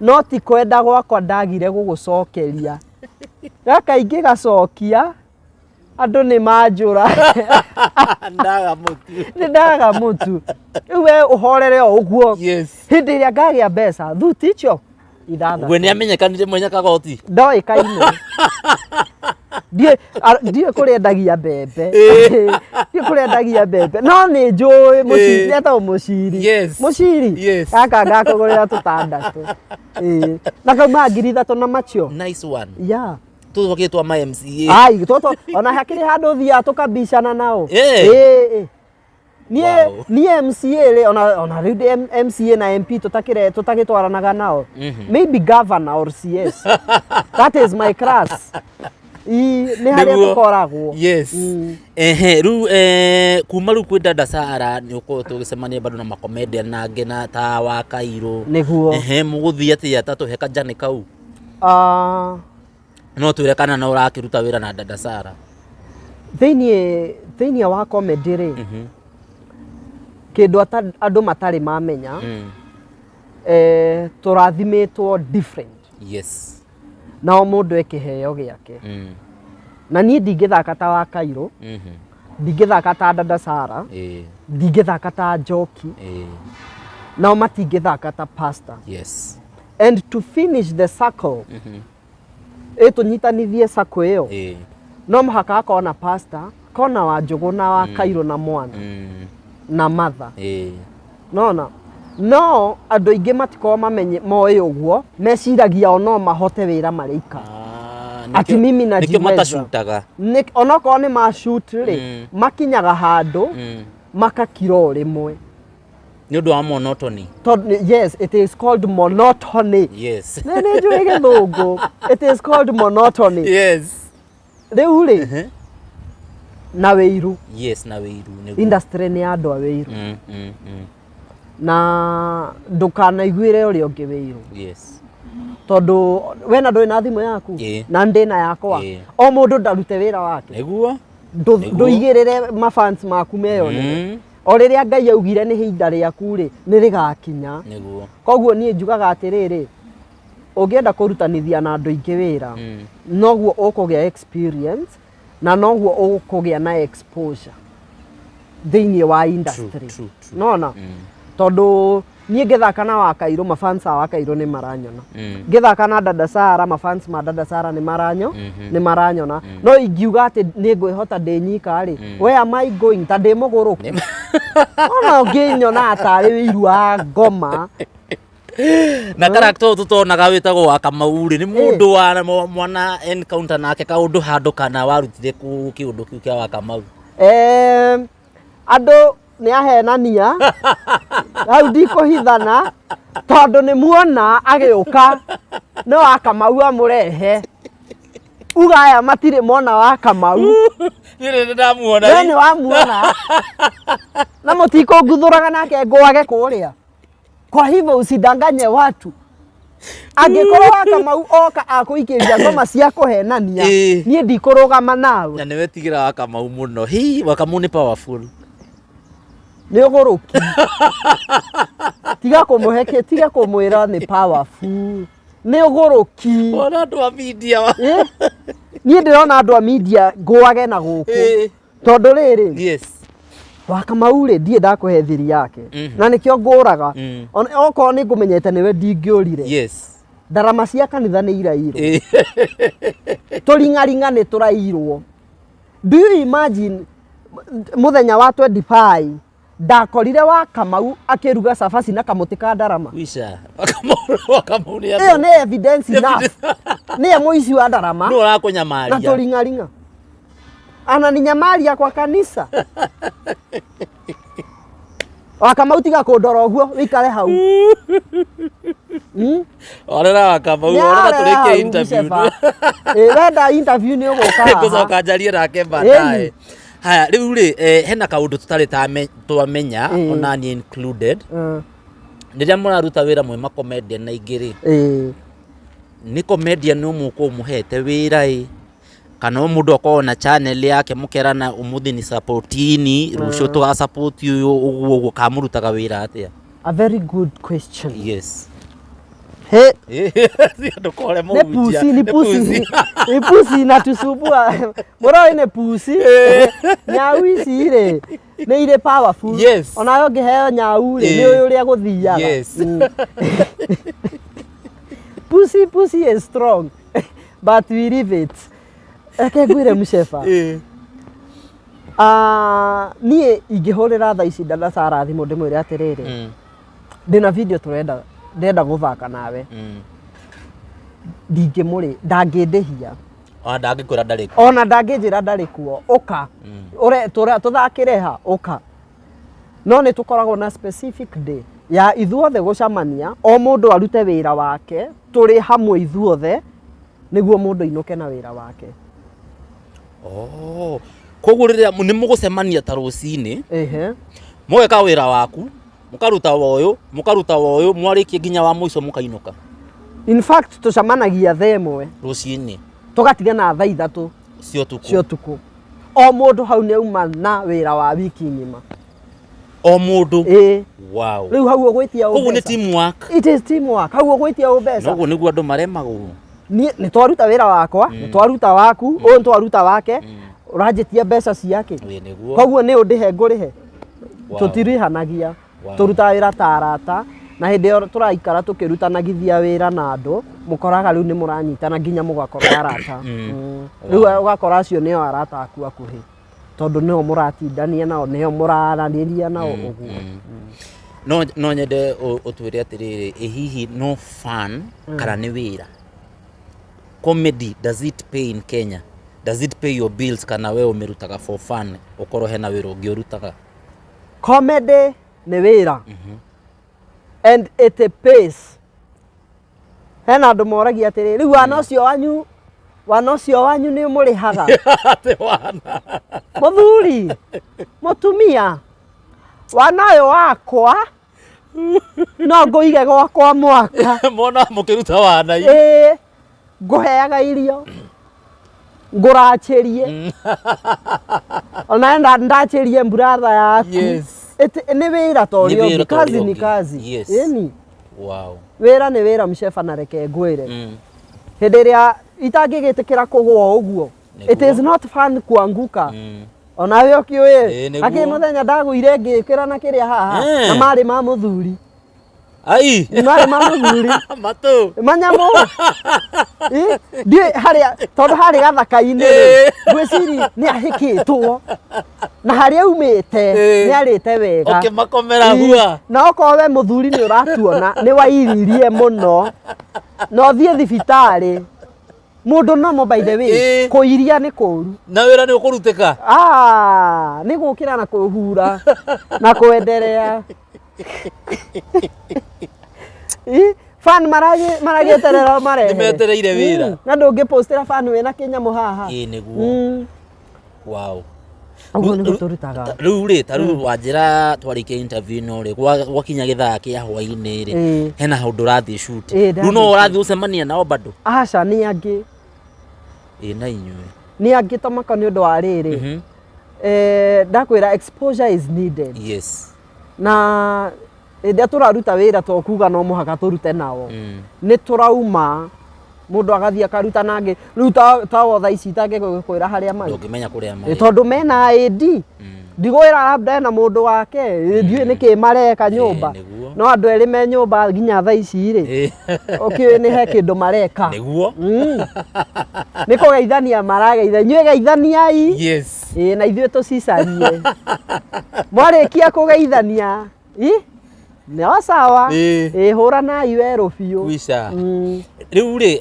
no ti kwenda gwakwa ndagire gũgũcokeria. Gaka ingĩgacokia, andũ nĩ manjũra. Ndaga mũtu. Nĩ ndaga mũtu. Rĩu we ũhorere o ũguo. Yes. Hĩndĩ ĩrĩa ngagĩa mbeca, thuti icio Ithathatũ. We nĩ amenyekanire mwenya kagoti. Ndoĩkaine. Ndiũĩ kũrĩa endagia mbembe. Ndiũĩ kũrĩa endagia mbembe. No nĩ njũĩ mũciri, etagwo mũciri. Yes. Mũciri. Yes. Gaka ngakũgũrĩra tũtandatũ. Ĩĩ. Na kauma 3,000 na macio. Nice one. Yeah. Tũtũ twa ma MCA. Ai, tũtũ ona hakĩrĩ handũ thiaga tũkabicana nao. Ĩĩ. Ĩĩ. Niĩ Wow. niĩ MCA rĩ ona rĩu ndĩ MCA na MP tũtakĩre tũtagĩtwaranaga nao. Maybe governor or CS. That is my class. Ii, nĩ harĩa Nĩguo. tũkoragwo. Yes. Ehe, rĩu kuma rĩu kwĩ Dada Sara nĩ ũkoretwo ũgĩcemania bado na makomedian na angĩ na ta wa Kairũ. Nĩguo. Ehe, mũgũthiĩ atĩa ta tũhe kajani kau? Ah, No twĩre kana no ũrakĩruta wĩra na Dada Sara. Thĩinĩ wa comedy rĩ, kĩndũ andũ matarĩ mamenya, tũrathimĩtwo different. Yes. Na o mũndũ e kĩheo gĩake. Na niĩ ndingĩthaka ta wa Kairũ, ndingĩthaka ta Dada Sara, ndingĩthaka ta Njoki, nao matingĩthaka ta pastor. Yes. And to finish the circle, ĩtũnyitanithie circle ĩyo, no mũhaka akorwo na pastor, kona wa Njũgũ na wa Kairũ na mwana na mother. Nona no andũ aingĩ matikoragwo mamenye moĩ ũguo, meciragia o no mahote wĩra marĩ ika. Ah, Ati mimi nĩkĩo najiweza. matacutaga. Onokorwo nĩ mashoot rĩ, makinyaga handũ makakira o rĩmwe. Nĩ ũndũ wa monotony. Tondũ, yes, it is called monotony. Yes. Nĩ njũĩ gĩthũngũ. It is called monotony. Yes. Rĩu rĩ, na wĩiru. Yes, na wĩiru nĩguo. Industry nĩ ya andũ a wĩiru. Na ndũkanaiguĩre ũrĩa ũngĩ wĩiru. Yes. Tondũ we na ndũrĩ na thimũ yaku, na ndĩ na yakwa. O mũndũ ndarute wĩra wake. Nĩguo. Nĩguo. Ndũigĩrĩre mafans maku meyonere. O rĩrĩa Ngai augire nĩ ihinda rĩaku rĩ, nĩ rĩgakinya. Nĩguo. Koguo niĩ njugaga atĩrĩrĩ, ũngĩenda kũrutanithia na andũ aingĩ wĩra, noguo ũkũgĩa experience na noguo ũkũgĩa na exposure thĩinĩ wa industry. True, true, true. Nona? Tondũ niĩ ngĩthaka na wa Kairũ, mafans a wa Kairũ nĩ maranyona. Ngĩthaka na Dada Sara, mafans ma Dada Sara nĩ nĩ maranyona. No ingiuga atĩ nĩ ngwĩhota ndĩ nyika rĩ, where am I going? Ta ndĩ mũgũrũki. Ona ũngĩnyona tarĩ wĩiru wa ngoma. Na character ũyũ tũtonaga wĩtagwo wa Kamau rĩ, nĩ mũndũ wa mwana encounter nake kaũndũ handũ kana warutire kũ kĩũndũ kĩu kĩa wa Kamau? Andũ nĩ ahenania, hau ndikũhithana, tondũ nĩ muona agĩũka, no wa Kamau amũrehe. Uga aya matirĩ mona wa Kamau. Niĩ nĩ ndamuona. We nĩ wamuona. Na mũtikũnguthũraga nake ngũage kũrĩa. Kwa hivyo usidanganye watu. Angĩkorwo wa Kamau oka akũikĩria ngoma cia kũhenania, niĩ ndikũrũgama nawe. Na nĩ wetigĩra wa Kamau mũno. Hi, wa Kamau nĩ powerful. Nĩ ũgũrũki. Tiga kũmũhe kĩ, tiga kũmwĩra nĩ powerful. Nĩ ũgũrũki. Ona andũ a media wa- Niĩ ndĩrona andũ a media ngũage na gũkũ. Tondũ rĩrĩ, Yes. wa Kamau rĩ, ndirĩ ndakũhe thiri yake. Na nĩkĩo ngũraga. Okorwo nĩ ngũmenyete nĩwe ndingĩũrire. Yes. Ndarama cia kanitha nĩ irairwo. Tũring'aring'a nĩ tũrairwo. Do you imagine mũthenya wa 25 ndakorire wa Kamau akĩruga cabaci na kamũtĩ ka ndarama? Wisha. Wa Kamau nĩ Ĩyo nĩ evidence enough. Nĩye mũici wa ndarama. Nũ ũrakũnyamaria? Na tũring'aring'a. Ananinyamaria kwa kanisa. Wa Kamau tiga kũndora ũguo, wĩikare hau. Orera wa Kamau, Nĩ orera arera tũrĩkie hau, interview. Mshefa. Wenda interview nĩ ũgũka haha. Ngũcoka njarie nake baadaye. Haya, rĩu rĩ, hena kaũndũ tũtarĩ twamenya, ona niĩ included. Rĩrĩa mũraruta wĩra mwĩ makomedian na ingĩ rĩ, nĩ comedian ũmwe ũkoragwo ũmũhete wĩra ĩ, kana o mũndũ akoragwo na channel yake mũkerana ũmũthĩ ni supportini, rũciũ tũga support ũyũ, ũguo ũguo, kana mũrutaga wĩra atĩa? A very good question. Yes. He. Ndũkore Nĩ mũhunjia. pusi, ni Nĩ pusi. pusi. Ni pusi inatusumbua. Mũroi nĩ pusi. Nyau ici rĩ, nĩ irĩ powerful. Yes. Onawe ũngĩheo nyau rĩ, nĩ ũĩ ũrĩa gũthiaga. Yes. Pussy, pussy is strong but we leave it. Reke ngwĩre mũceba. Ah, niĩ ingĩhũrĩra thaa ici Dada Sarah thimũ ndĩmwĩre atĩrĩrĩ, ndĩna video tũrenda ndĩrenda gũthaka nawe, ndingĩmũrĩ ndangĩndĩhia. Ona ndangĩkwĩra ndarĩ kuo. Ona ndangĩnjĩra ndarĩ kuo, ũka Ũre- tũthakĩre ha, ũka. No nĩ tũkoragwo na specific day ya ithuothe gũcamania, o mũndũ arute wĩra wake tũrĩ hamwe ithuothe, nĩguo mũndũ ainũke na wĩra wake. Oh. Koguo rĩrĩa nĩ mũgũcemania ta rũcinĩ, mũgeka wĩra waku, mũkaruta wa ũyũ, mũkaruta wa ũyũ, mwarĩkia nginya wa mũico mũkainũka. In fact tũcemanagia thaa 1 rũcinĩ, tũgatigana thaa 3 cia ũtukũ. Cia ũtukũ. O mũndũ hau nĩ auma na wĩra wa wiki ng'ima. O mũndũ. Ĩĩ. Wow. Rĩu hau ũgwĩtia ũ Koguo nĩ mbeca. teamwork. It is teamwork. Hau ũgwĩtia ũ mbeca. Noguo nĩguo andũ maremagwo. Niĩ nĩ twaruta wĩra wakwa, nĩ twaruta waku, ũyũ nĩ twaruta wake, ũranjĩtia mbeca ciake. Ĩĩ nĩguo. Koguo nĩ ũndĩhe ngũrĩhe. Wow. Tũtirĩhanagia. Wow. Tũrutaga wĩra ta arata, na hĩndĩ ĩyo tũraikara tũkĩrutanagithia wĩra na andũ, mũkoraga rĩu nĩ mũranyitana nginya mũgakorwo arata. Rĩu ũgakora acio nĩo arata aku akuhĩ, tondũ nĩo mũratindania nao, nĩo mũraranĩria nao ũguo. No nyende ũtwĩre atĩrĩrĩ, ĩ hihi no fun kana nĩ wĩra? Comedy, does it pay in Kenya? Does it pay your bills kana we ũmĩrutaga for fun, ũkorwo hena wĩra ũngĩ ũrutaga? Comedy nĩ wĩra. And it pays. Hena andũ moragia atĩrĩ, rĩu wana ũcio wanyu, wana ũcio wanyu nĩ ũmũrĩhaga? Atĩ wana. Mũthuri, mũtumia, wana ũyũ wakwa no ngũige gwakwa mwaka. Mona mũkĩruta wana. Ĩĩ, ngũheaga irio, ngũracĩrie. Ona ndacĩrie brother yaku. Yes. Nĩ wĩra ta ũrĩa Nĩ wĩra ũngĩ, ta ũrĩa kazi ni ũngĩ. kazi. Yes. Ĩni. Wow. Wĩra nĩ wĩra mũceba na reke ngwĩre. Hĩndĩ ĩrĩa itangĩgĩtĩkĩra kũgũa ũguo. It is not fun kuanguka. Ona we ũkĩũĩ. Ĩĩ, nĩguo. Akĩ mũthenya ndagũire ngĩkĩra na kĩrĩa haha. Na marĩ ma mũthuri. Ai. Marĩ ma mũthuri. Matũ. Manyamũ. Ĩ, ndiũĩ harĩa, tondũ harĩ gathaka-inĩ rĩ, ngwĩciria nĩ ahĩkĩtwo. Na harĩa aumĩte, nĩ arĩte wega. Ũkĩmakomera hua. Na okorwo we mũthuri nĩ ũratuona, nĩ wairirie mũno. Na ũthiĩ thibitarĩ. Mũndũ nomo by the way, kũiria nĩ kũũru. Na wĩra nĩ ũkũrutĩka? Ah, nĩ gũkĩra na kũhura na kwenderea. Ĩ, fan maragĩeterera marehere. Nĩmetereire wĩra. Na ndũngĩpostĩra fan wĩna kĩnyamũ haha. Ĩ, nĩguo. Wow. Ũguo nĩguo tũrutaga. Rĩu rĩ, ta rĩu wanjĩra twarĩkia interview ĩno rĩ, gwakinya gĩthaa kĩa hwaĩ-inĩ rĩ, hena handũ ũrathiĩ shoot. Rĩu no ũrathiĩ gũcemania nao bado? Aca, nĩ angĩ. Ĩ, na inyuĩ. Nĩ angĩ Tomoko nĩ ũndũ wa rĩrĩ. Ndakwĩra exposure is needed. Yes. Na hĩndĩ ĩrĩa tũraruta wĩra to kuga no mũhaka tũrute nao. Nĩ tũrauma mũndũ agathiĩ akaruta nangĩ. Rĩu ta o thaa ici itangĩkwĩra harĩa marĩ. Ndũngĩmenya kũrĩa marĩ. Tondũ mena AD. Ndigwĩra labda ena mũndũ wake, ndiũĩ nĩkĩ mareka nyũmba. Nĩguo. No andũ erĩ me nyũmba nginya thaa ici rĩ, ũkĩũĩ nĩ he kĩndũ mareka. Nĩguo. Nĩ kũgeithania marageitha. Inyuĩ geithaniai. Yes. Ĩĩ, na ithuĩ tũcicarie. Mwarĩkia kũgeithania, ĩ? No sawa. Ĩĩ, hũranai werũ biũ. Kwisha. Rĩu rĩ,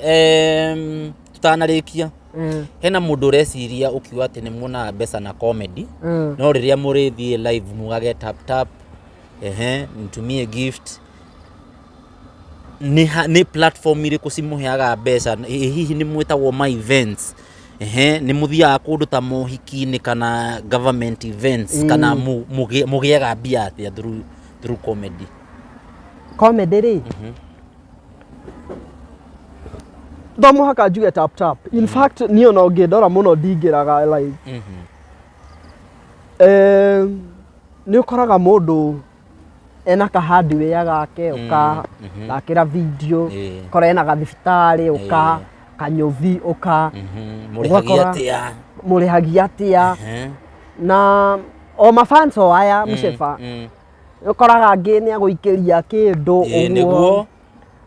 tũtanarĩkia, hena mũndũ ũreciria ũkiuga atĩ nĩ muonaga mbeca na comedy, no rĩrĩa mũrĩthiĩ live mugage tap tap, ehe, nitumie gift, nĩ platform irĩkũ cimũheaga mbeca? Ĩ hihi nĩ mwĩtagwo ma events? Ehe, nĩ mũthiaga kũndũ ta mohiki-inĩ kana government events, kana mũgĩaga mbia atĩa through comedy? Comedy rĩ, to mũhaka njuge tap tap. In fact, niĩ ona ũngĩndora mũno ndingĩraga live. Nĩ ũkoraga mũndũ ena ka hardware gake, ũka thakĩra video, kora ena gathibitarĩ, ũka kanyũthi, ũka Mũrĩhagia Ũgakora atĩa? Mũrĩhagia atĩa? Na o mafans o aya mũceba, ũkoraga angĩ nĩ agũikĩria kĩndũ ũguo. Nĩguo.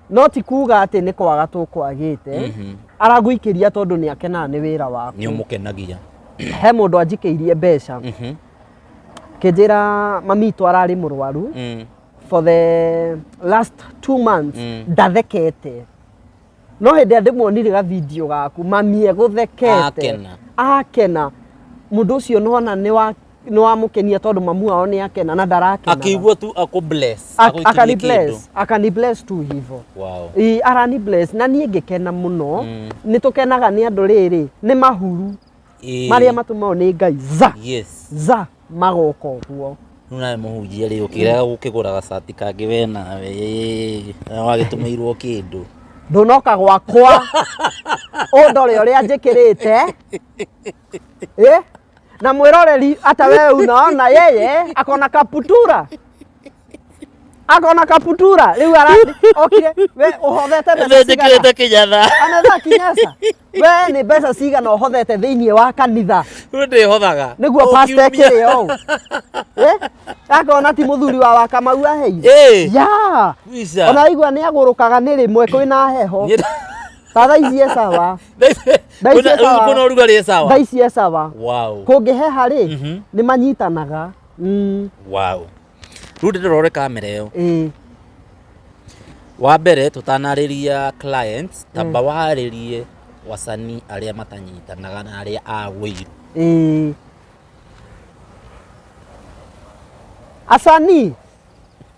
No ti kuga atĩ nĩ kwaga tũkwagĩte. Aragũikĩria tondũ nĩ akenaga nĩ wĩra waku. Nĩ ũmũkenagia. He mũndũ anjikĩirie mbeca kĩnjĩra mami witũ ararĩ mũrwaru for the last 2 months, ndathekete, no hĩndĩ ĩrĩa ndĩmuonire ga video gaku, mami egũthekete. Akena. Akena. Mũndũ ũcio nĩwona nĩ wamũkenia tondũ mamu wao nĩ akena na ndarakena. Akĩigua tu akũ bless. Agũikĩrie Akani kĩndũ. bless, akani bless tu hivo. Ĩ, arani bless na niĩ ngĩkena mũno. Nĩ tũkenaga nĩ andũ rĩrĩ nĩ mahuru marĩa matũmagwo nĩ Ngai za za magoka ũguo. Rĩu nawe mũhunjia rĩ, ũkĩrega gũkĩgũra gacati kangĩ we nawe ĩ, na wagĩtũmĩirwo kĩndũ. Ndũnoka gwakwa ũndore ũrĩa njĩkĩrĩte. Ĩ, na mwĩroreri hata wewe unaona yeye akona kaputura, akona kaputura. Rĩu ara okire we ũhothete mbeca cigana? Njĩkĩrĩte kĩnyatha. Anetha kinyasa. We nĩ mbeca cigana ũhothete thĩinĩ wa kanitha? Rĩu ndĩhothaga. Nĩguo O pastor kiumia. ekĩre ũũ. Eh? Akona ti mũthuri wa Wakamau aheire. Ĩ. Ya. Kwica. Ona aigua nĩ agũrũkaga nĩ rĩmwe kwĩna heho. Ta thaa ici e sawa. Thaa ici e sawa. Kwĩna ũrugarĩ e sawa. Thaa ici e sawa. Kũngĩheha rĩ, nĩ manyitanaga. Wow. Rĩu ndĩrore kamera ĩyo. Ĩĩ. Wa mbere tũtanarĩria clients, tamba warĩrie wasanii arĩa matanyitanaga na arĩa a wĩiru. Ĩĩ. Acani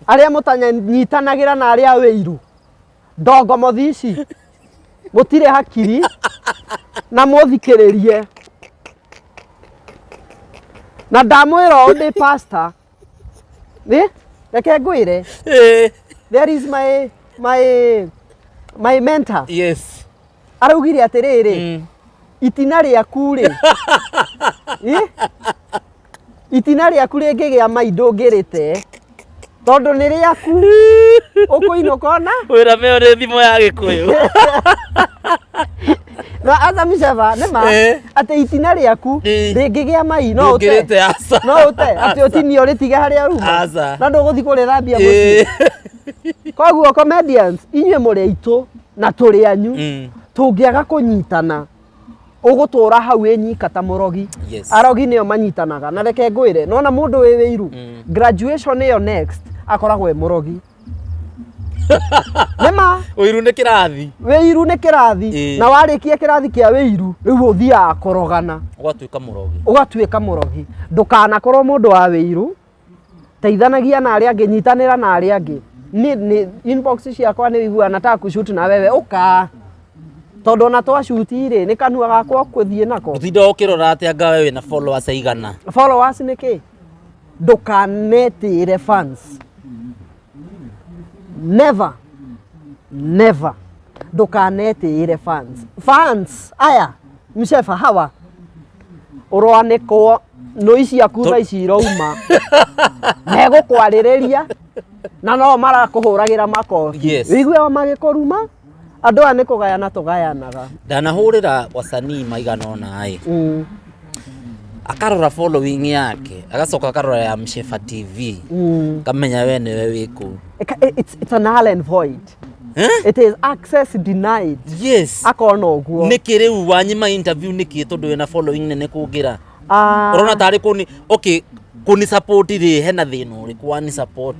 arĩa mũtanyitanagĩra na arĩa a wĩiru, ndongomothi ici mũtirĩ hakiri na mũthikĩrĩrie na ndamwĩra ũũ ndĩ pastor. Ĩ, reke ngwĩre, there is my mentor araugire atĩrĩrĩ, itina rĩaku rĩ, ĩ? Itina rĩaku rĩngĩgĩa mai ndũngĩrĩte tondũ nĩ rĩaku, ũkũinũka ona Wĩra meo nĩ thimo ya Gĩkũyũ. Na aca miceba nĩ ma atĩ itina rĩaku rĩngĩgĩa mai no ũte. Ndũngĩrĩte, aca. No ũte atĩ ũtinio ũrĩtige harĩa ruma Aca. na ndũgũthiĩ kũrĩthambia mũciĩ. Koguo comedians, inyuĩ mũrĩ aitũ na tũrĩ anyu. Tũngĩaga kũnyitana, ũgũtũra hau wĩ nyika ta mũrogi. Arogi nĩo manyitanaga. Na reke ngwĩre, nona mũndũ wĩ wĩiru, graduation ĩyo next akoragwo e mũrogi nĩma. Ũiru nĩ kĩrathi. Wĩiru nĩ kĩrathi. Na warĩkia kĩrathi kĩa wĩiru, rĩu ũthiaga kũrogana. Ũgatuĩka mũrogi. Ũgatuĩka mũrogi. Ndũkanakorwo mũndũ wa wĩiru, teithanagia na arĩa angĩ, nyitanĩra na arĩa angĩ. Nĩ inbox ciakwa nĩ ũiguaga nataka kushoot na wewe, ũka, tondũ ona twashoot rĩ, nĩ kanua gakwa ũkũthiĩ nako. Ũtinda ũkĩrora atĩ anga we wĩna followers aigana. Followers nĩ kĩ? Ndũkanetĩĩre fans, never, never ndũkanetĩĩre fans. Fans aya mcefa hawa ũroanĩkwo nũi ciaku thaa ici irouma megũkwarĩrĩria na no marakũhũragĩra makobi. Wĩigue o magĩkũruma. Andũ aya nĩ kũgayana tũgayanaga. Ndanahũrĩra wasanii maigana ũna ĩ, akarora following yake, agacoka akarora ya Mshefa TV, kamenya we nĩwe wĩkũ. It's a null and void. Eh? It is access denied. Akona ũguo. Nĩkĩ rĩu wanyima interview nĩkĩ tondũ wĩna following nene kũngĩra? Ah, Ũrona tarĩ kũni okay kũni support rĩ, hena thĩna ũrĩkũ wani support?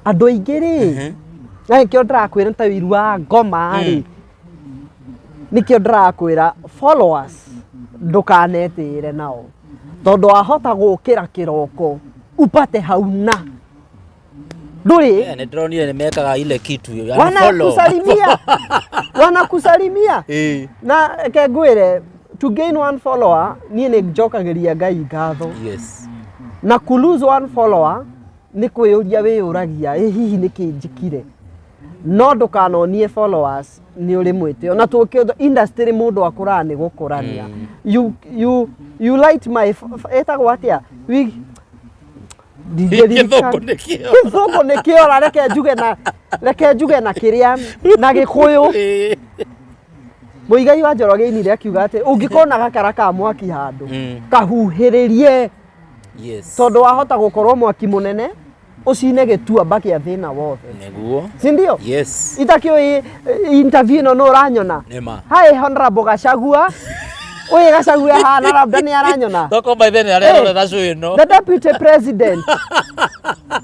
Andũ aingĩ rĩ, na nĩkĩo ndĩrakwĩra ta wĩiru wa ngoma rĩ, nĩkĩo ndĩrakwĩra followers ndũkanetĩĩre nao, tondũ wahota gũkĩra kĩroko upate hauna ndũrĩ. Eh, nĩ ndĩronire nĩ mekaga ile kitu ya follow. Wanakusalimia, wanakusalimia. Na reke ngwĩre, to gain one follower niĩ nĩ njokagĩria Ngai ngatho. Na ku lose one follower nĩ kwĩyũria wĩyũragia, ĩ hihi nĩ kĩ njĩkire? No ndũkanonie followers nĩ ũrĩ mwĩtĩo na tũkĩ industry mũndũ akũraga nĩ gũkũrania. You light my ĩtagwo atĩa? Ndingĩririkana. Gĩthũngũ nĩkĩo. Gĩthũngũ nĩkĩora. Reke njuge na kĩrĩa na Gĩkũyũ. Mũigai wa Njoroge ainire akiuga atĩ ũngĩkona gakara ka mwaki handũ, kahuhĩrĩrie, tondũ wahota gũkorwo mwaki mũnene. Ũcine gĩtuamba kĩa thĩna wothe. Nĩguo. Si ndio? Yes. Itakĩũĩ interview ĩno nũ ũranyona. Nĩma. Hi Honorable Gachagua. Ũyũ Gachagua hana labda nĩ aranyona. Toko by then arerorera show ĩno. The deputy president.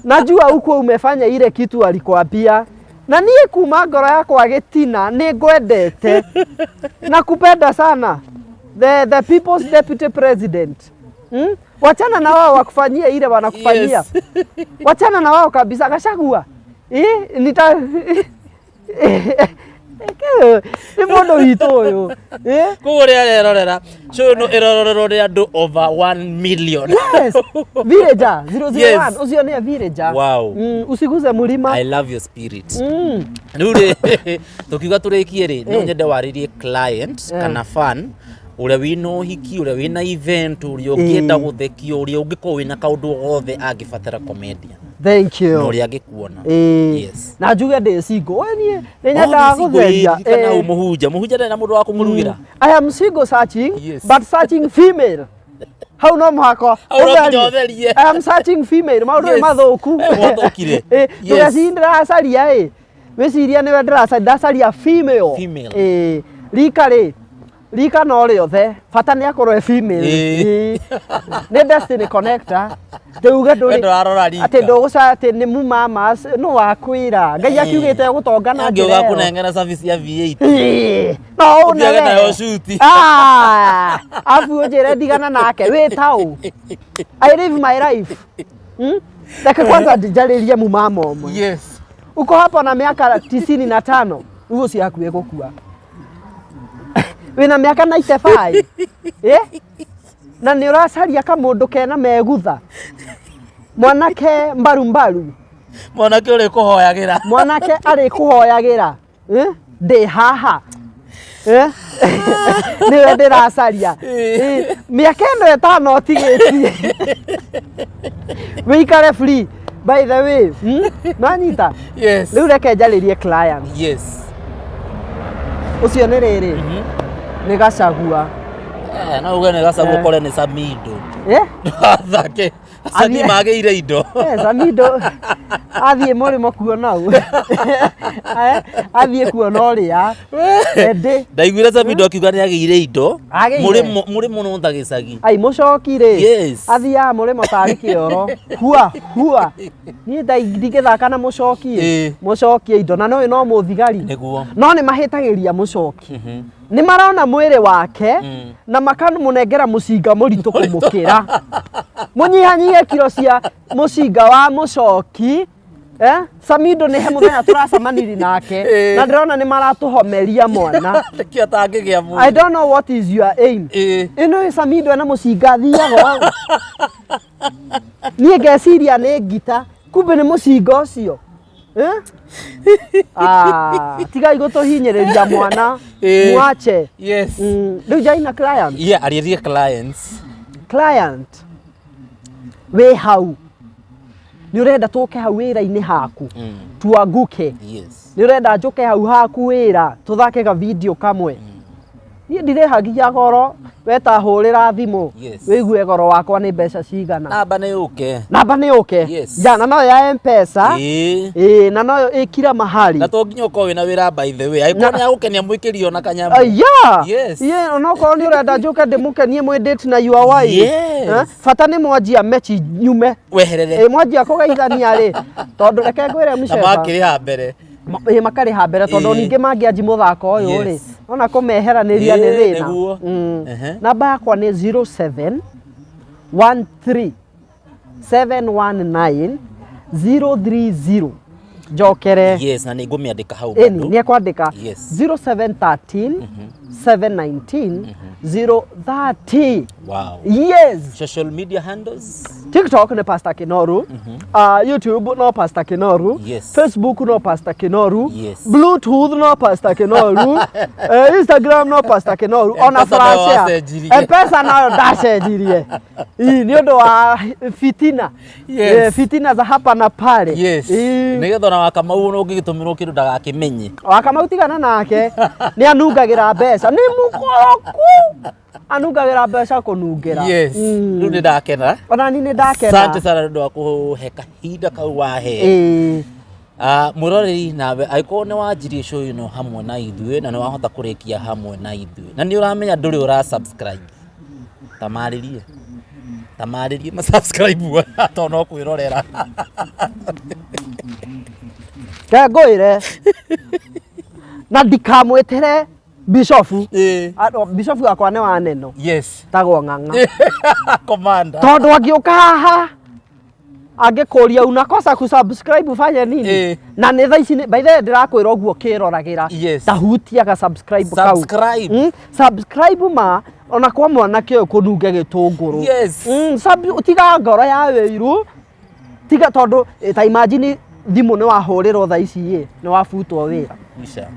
Najua huko umefanya ile kitu alikwambia. Na niĩ kuma ngoro yakwa gĩtina nĩ ngwendete. Nakupenda sana. The people's deputy president. Wachana na wao wakufanyia ile wanakufanyia. Wachana na wao kabisa. Gachagua. Eh, nita nĩ mũndũ witũ ũyũ. Eh? Koguo ũrĩa arerorera show ĩno ĩrororerwo nĩ andũ over 1 million. Yes. Villager 001. Ũcio nĩ villager. Wow. Usiguze mũrima. I love your spirit. Rĩu rĩ, tũkiuga tũrĩkie rĩ, no nyende warĩrie client kana fan ũrĩa wĩna ũhiki, ũrĩa wĩna event, ũrĩa ũngĩenda gũthekio, ũrĩa ũngĩkorwo wĩna kaũndũ gothe angĩbatara comedian Thank na you. ũrĩa angĩkuona. Ĩĩ. Na njuge ndĩ single. We niĩ nĩ nyendaga gũtheria. Kana mũhunja, mũhunja ndarĩ na mũndũ wa kũmũrugĩra. I am single searching, but searching female. Hau no mũhaka Hau no nginya ũtherie. ũtherie. I am searching female. Maũndũ nĩ mathũku. Eh, gwathũkire. Ĩ, ndũgecirie ndĩracaria ĩ. Wĩcirie nĩwe ndĩracaria, ndacaria female. Female. Ĩ, rika rĩ, rika no rĩothe, bata nĩ akorwo e female. Ĩ. Nĩ destiny connector. Ndĩuge We ndũrĩ ndũrarora rika. atĩ ndũgũca atĩ nĩ mumamas nũ wakwĩra Ngai akiugĩte gũtonga na Angĩ njĩra ĩyo. ũgakũnengera service ya V8. Ĩĩ, no Ũthiage ũnege. nayo cuti. Ah, abu ũnjĩre ndigana nake wĩ taũ. I live my life. Reke kwanza njarĩrie mumama ũmwe. Uko hapo na miaka 95 rĩu ũcio hakuhĩ gũkua. Wĩna mĩaka 95 eh? Na nĩ ũracaria kamũndũ kena megutha, mwanake mbaru mbaru, Mwanake ũrĩ kũhoyagĩra. Mwanake arĩ kũhoyagĩra, eh? Ndĩ haha, eh? Nĩwe ndĩracaria. Eh, mĩaka ĩno ĩtano ũtigĩtie wĩikare free by the way, Nanyita? Yes. Rĩu reke njarĩrie client. Ũcio nĩ rĩrĩ, nĩ Gachagua. Eh, no uge nĩ Gachagua. Ũkore nĩ Samido. Eh? Athake. Sami magĩire indo. Eh, Samido athiĩ mũrĩmo kuona ũ. Eh, athiĩ kuona ũrĩa ĩndĩ. Ndaiguire Samido akiuga nĩ agĩire indo. Agĩire. Mũrĩmo mũrĩmo no ta gĩcagi. Ai mũcoki rĩ. Athiaga mũrĩmo tarĩ kĩoro hua hua. Niĩ ndingĩthaka na mũcoki. Mũcoki indo na noĩ no mũthigari. Nĩguo. No nĩ mahĩtagĩria mũcoki, nĩ marona mwĩrĩ wake na makamũnengera mũcinga mũritũ kũmũkĩra. Mũnyihanyihie kiro cia mũcinga wa mũcoki. Eh? Samido nĩ he mũthenya tũracamaniri nake na ndĩrona nĩ maratũhomeria mwana. Nĩkĩo atangĩgĩa I mũndũ. don't know what is your aim. Ĩno ĩ Samido ena mũcinga athiaga ũũ. Niĩ ngeciria nĩ ngita, kumbe nĩ mũcinga ũcio. Eh? Ah, tigai gũtũhinyĩrĩria mwana. Mwache. Rĩu njaina client. Yeah, arĩrie clients. Client wĩ hau nĩ ũrenda tũke hau wĩra-inĩ haku tuanguke? Nĩ ũrenda njũke hau haku wĩra tũthake ga video kamwe? Niĩ ndirĩhagia goro. We ta hũrĩra thimũ wĩigue goro wakwa nĩ mbeca cigana. Namba nĩ yũke. Namba nĩ yũke. Ya, na noyo ya M-Pesa. Ĩĩ, na noyo ĩ kila mahali. Na to nginya ũkorwo wĩna wĩra, by the way. Angĩkorwo nĩ agũkenia mwĩkĩri ona kanyamũ. Aya. Ye, onokorwo nĩ ũrenda njũke ndĩmũkenie mwĩ date na your wife. Eh, bata nĩ mwanjia mechi nyume. Weherere. Ĩ, mwanjia kũgeithania rĩ, tondũ reke ngwĩre Na mũceba. makĩrĩha mbere. Ĩ, makarĩha mbere tondũ ningĩ mangĩanji mũthako ũyũ rĩ, ona kũmeheranĩria nĩ thĩna. Nĩguo. Namba yakwa nĩ 07 13 719 030. Njokere. Yes, na nĩ ngũmĩandĩka hau Ĩni bado. nĩ ekwandĩka. 0713 719 030. Yes. Social media handles? TikTok nĩ Pastor Kinoru. YouTube no Pastor Kinoru. Facebook no Pastor Kinoru. Bluetooth no Pastor Kinoru. Instagram no Pastor Kinoru. Ona M-Pesa nayo Flashare. wacenjirie. M-Pesa nayo ndacenjirie. Ii, nĩ ũndũ wa fitina. Eh, fitina za hapa na pale. Ii. Nĩgetha ona Wakamau ona ũngĩgĩtũmĩrwo kĩndũ ndagakĩmenye. Wakamau tigana nake, nĩ anungagĩra mbeca. Mbeca nĩ mũkoroku, anungagĩra mbeca kũnungĩra. Yes. Rĩu nĩ ndakena. Ona ni nĩ ndakena. Asante sana nĩ ũndũ wa kũhe kahinda kau wahe. Ĩĩ. Ah, mwĩroreri nawe angĩkorwo nĩ wanjirie show ĩno hamwe na ithuĩ na nĩ wahota kũrĩkia hamwe na ithuĩ na nĩ ũramenya ndũrĩ ũra subscribe, tamarĩrie tamarĩrie ma subscribe tondũ no kwĩrorera. Ke ngwĩre na ndikamwĩtĩre bishofu. Bishofu wakwa nĩ wa neno. Tagwo Ng'ang'a. Commander. Tondũ angĩũka haha angĩkũria unakosa kusubscribe ufanye nini? Na nĩ thaa ici by the way ndĩrakwĩra ũguo ũkĩroragĩra, tahutia ga subscribe kau. Subscribe. Subscribe ma ona kwa mwanake ũyũ kũnunge gĩtũngũrũ. Tiga ngoro ya wĩiru, tiga tondũ ta imagine thimũ nĩ wahũrĩrwo thaa ici ĩ nĩ wabutwo wĩra. Isha.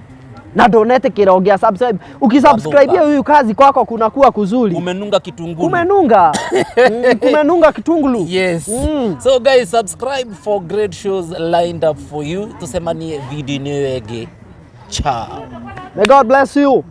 Na ndũnetĩkĩra ũngĩa subscribe. Ukisubscribe Wathũka. huyu kazi kwako kunakuwa kuzuri. Umenunga kitungulu. Kumenunga. Kumenunga kitungulu. Yes. So guys, subscribe for great shows lined up for you. Tusemanie video ĩngĩ. Ciao. May God bless you.